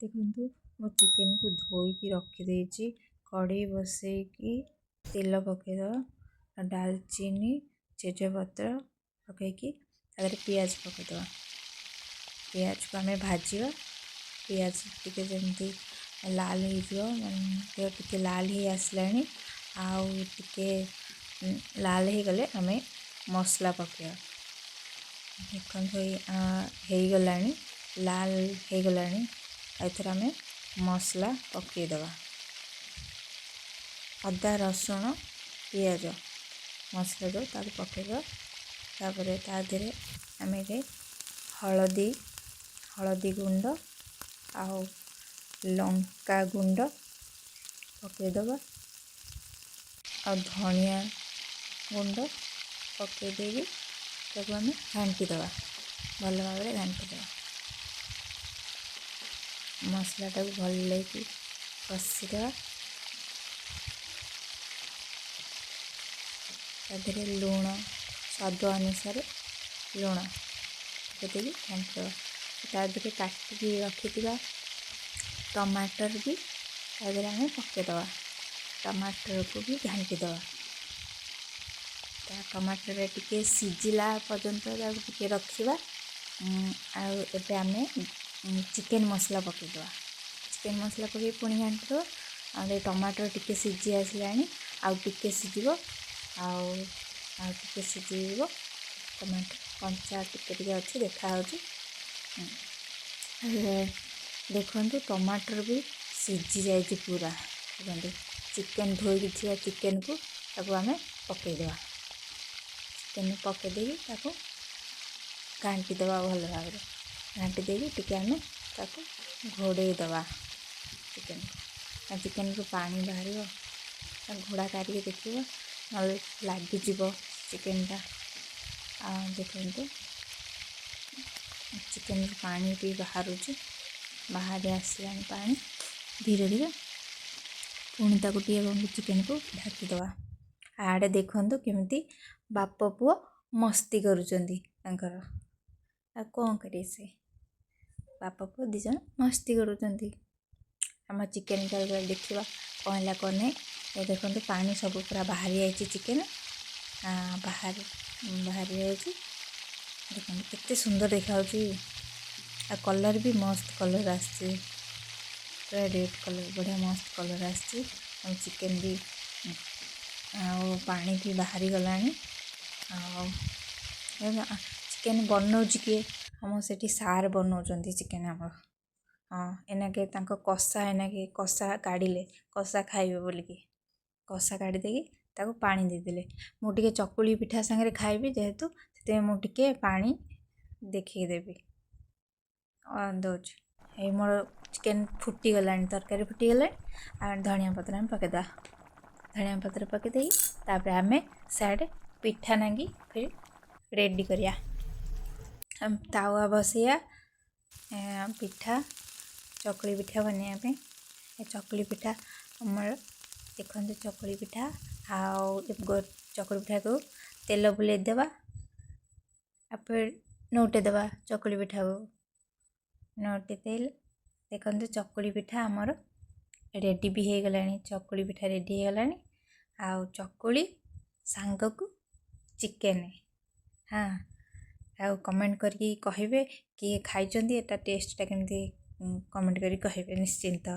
ଦେଖନ୍ତୁ, ମୁଁ ଚିକେନକୁ ଧୋଇକି ରଖିଦେଇଛି। କଢ଼େଇ ବସେଇକି ତେଲ ପକାଇଦେବା ଆଉ ଡାଲଚିନି, ତେଜପତ୍ର ପକାଇକି ତା ଦେହରେ ପିଆଜ ପକାଇଦେବା। ପିଆଜକୁ ଆମେ ଭାଜିବା। ପିଆଜ ଟିକେ ଯେମିତି ଲାଲ ହେଇଯିବ, ମାନେ ଟିକେ ଲାଲ ହେଇ ଆସିଲାଣି, ଆଉ ଟିକେ ଲାଲ ହେଇଗଲେ ଆମେ ମସଲା ପକାଇବା। ଦେଖନ୍ତୁ, ହେଇଗଲାଣି, ଲାଲ ହେଇଗଲାଣି। ଏଥର ଆମେ ମସଲା ପକାଇଦେବା। ଅଦା, ରସୁଣ, ପିଆଜ ମସଲା ଯେଉଁ, ତାକୁ ପକାଇବା। ତାପରେ ତା ଦେହରେ ଆମେ ହଳଦୀ, ହଳଦୀ ଗୁଣ୍ଡ ଆଉ ଲଙ୍କା ଗୁଣ୍ଡ ପକାଇଦେବା ଆଉ ଧନିଆ ଗୁଣ୍ଡ ପକାଇ ଦେଇକି ତାକୁ ଆମେ ଘାଣ୍ଟିଦେବା, ଭଲ ଭାବରେ ଘାଣ୍ଟିଦେବା। ମସଲାଟାକୁ ଭଲକି କଷିଦେବା। ତା ଦେହରେ ଲୁଣ, ସ୍ୱାଦ ଅନୁସାରେ ଲୁଣ ପକାଇ ଦେଇକି ଘାଣ୍ଟିଦେବା। ତା ଦେହରେ କାଟିକି ରଖିଥିବା ଟମାଟର ବି ତା ଦେହରେ ଆମେ ପକାଇଦେବା। ଟମାଟରକୁ ବି ଘାଣ୍ଟିଦେବା। ତା ଟମାଟରରେ ଟିକେ ସିଝିଲା ପର୍ଯ୍ୟନ୍ତ ତାକୁ ଟିକେ ରଖିବା। ଆଉ ଏବେ ଆମେ ଚିକେନ୍ ମସଲା ପକାଇଦେବା। ଚିକେନ୍ ମସଲା ପକାଇ ପୁଣି ଘାଣ୍ଟିଦେବା। ଆଉ ଏ ଟମାଟର ଟିକେ ସିଝି ଆସିଲାଣି, ଆଉ ଟିକେ ସିଝିବ, ଆଉ ଆଉ ଟିକେ ସିଝିଯିବ। ଟମାଟର କଞ୍ଚା ଟିକେ ଟିକେ ଅଛି, ଦେଖାହେଉଛି। ଦେଖନ୍ତୁ, ଟମାଟର ବି ସିଝି ଯାଇଛି ପୁରା। ଦେଖନ୍ତୁ, ଚିକେନ୍ ଧୋଇକି ଥିବା ଚିକେନ୍କୁ ତାକୁ ଆମେ ପକାଇଦେବା। ଚିକେନ୍ ପକାଇ ଦେଇକି ତାକୁ ଘାଣ୍ଟି ଦେବା, ଭଲ ଭାବରେ ଘାଣ୍ଟି ଦେଇକି ଟିକେ ଆମେ ତାକୁ ଘୋଡ଼େଇ ଦେବା ଚିକେନ୍କୁ। ଚିକେନ୍ରୁ ପାଣି ବାହାରିବ। ଘୋଡ଼ା କାଢ଼ିକି ଦେଖିବ, ନହେଲେ ଲାଗିଯିବ ଚିକେନ୍ଟା। ଆଉ ଦେଖନ୍ତୁ, ଚିକେନ୍ରୁ ପାଣି ବି ବାହାରୁଛି, ବାହାରି ଆସିଲାଣି ପାଣି ଧୀରେ ଧୀରେ। ପୁଣି ତାକୁ ଟିକେ ଚିକେନ୍କୁ ଢାଙ୍କିଦେବା। ଆଡ଼େ ଦେଖନ୍ତୁ କେମିତି ବାପ ପୁଅ ମସ୍ତି କରୁଛନ୍ତି ତାଙ୍କର। ଆଉ କ'ଣ କରିବେ, ସେ ବାପ ପୁଅ ଦୁଇ ଜଣ ମସ୍ତି କରୁଛନ୍ତି। ଆମ ଚିକେନ୍ ଦେଖିବା କ'ଣ ହେଲା କ'ଣ ନାହିଁ। ଏ ଦେଖନ୍ତୁ, ପାଣି ସବୁ ପୁରା ବାହାରି ଯାଇଛି। ଚିକେନ୍ ବାହାରି ବାହାରି ଯାଇଛି। ଦେଖନ୍ତୁ, କେତେ ସୁନ୍ଦର ଦେଖାଯାଉଛି ଆଉ କଲର୍ ବି ମସ୍ତ କଲର୍ ଆସିଛି, ପୁରା ରେଡ଼୍ କଲର୍, ବଢ଼ିଆ ମସ୍ତ କଲର୍ ଆସିଛି। ଆଉ ଚିକେନ୍ ବି ଆଉ ପାଣି ବି ବାହାରିଗଲାଣି। ଆଉ ଚିକେନ୍ ବନଉଛି କିଏ? ଆମ ସେଠି ସାର୍ ବନଉଛନ୍ତି ଚିକେନ୍ ଆମର। ହଁ, ଏନାକେ ତାଙ୍କ କଷା, ଏନାକେ କଷା କାଢ଼ିଲେ, କଷା ଖାଇବେ ବୋଲିକି କଷା କାଢ଼ି ଦେଇକି ତାକୁ ପାଣି ଦେଇଦେଲେ। ମୁଁ ଟିକେ ଚକୁଳି ପିଠା ସାଙ୍ଗରେ ଖାଇବି ଯେହେତୁ, ସେଥିପାଇଁ ମୁଁ ଟିକେ ପାଣି ଦେଖିକି ଦେବି, ଦେଉଛି। ଏଇ ମୋର ଚିକେନ୍ ଫୁଟିଗଲାଣି, ତରକାରୀ ଫୁଟିଗଲାଣି। ଆଉ ଧନିଆ ପତ୍ର ଆମେ ପକାଇଦେବା। ଧନିଆ ପତ୍ର ପକାଇ ଦେଇକି ତାପରେ ଆମେ ସିଆଡ଼େ ପିଠା ନାଗି ଫେର ରେଡ଼ି କରିବା। ତାୱା ବସେଇବା ପିଠା, ଚକୁଳି ପିଠା ବନେଇବା ପାଇଁ। ଏ ଚକୁଳି ପିଠା ଆମର, ଦେଖନ୍ତୁ, ଚକୁଳି ପିଠା। ଆଉ ଚକୁଳି ପିଠାକୁ ତେଲ ବୁଲେଇ ଦେବା, ତାପରେ ନଉଟେଇ ଦେବା। ଚକୁଳି ପିଠାକୁ ନଉଟେଇ ଦେଲେ, ଦେଖନ୍ତୁ, ଚକୁଳି ପିଠା ଆମର ରେଡ଼ି ବି ହେଇଗଲାଣି। ଚକୁଳି ପିଠା ରେଡ଼ି ହେଇଗଲାଣି ଆଉ ଚକୁଳି ସାଙ୍ଗକୁ ଚିକେନ୍। ହଁ, ଆଉ କମେଣ୍ଟ କରିକି କହିବେ କିଏ ଖାଇଛନ୍ତି, ଏଟା ଟେଷ୍ଟଟା କେମିତି, କମେଣ୍ଟ କରିକି କହିବେ ନିଶ୍ଚିନ୍ତ।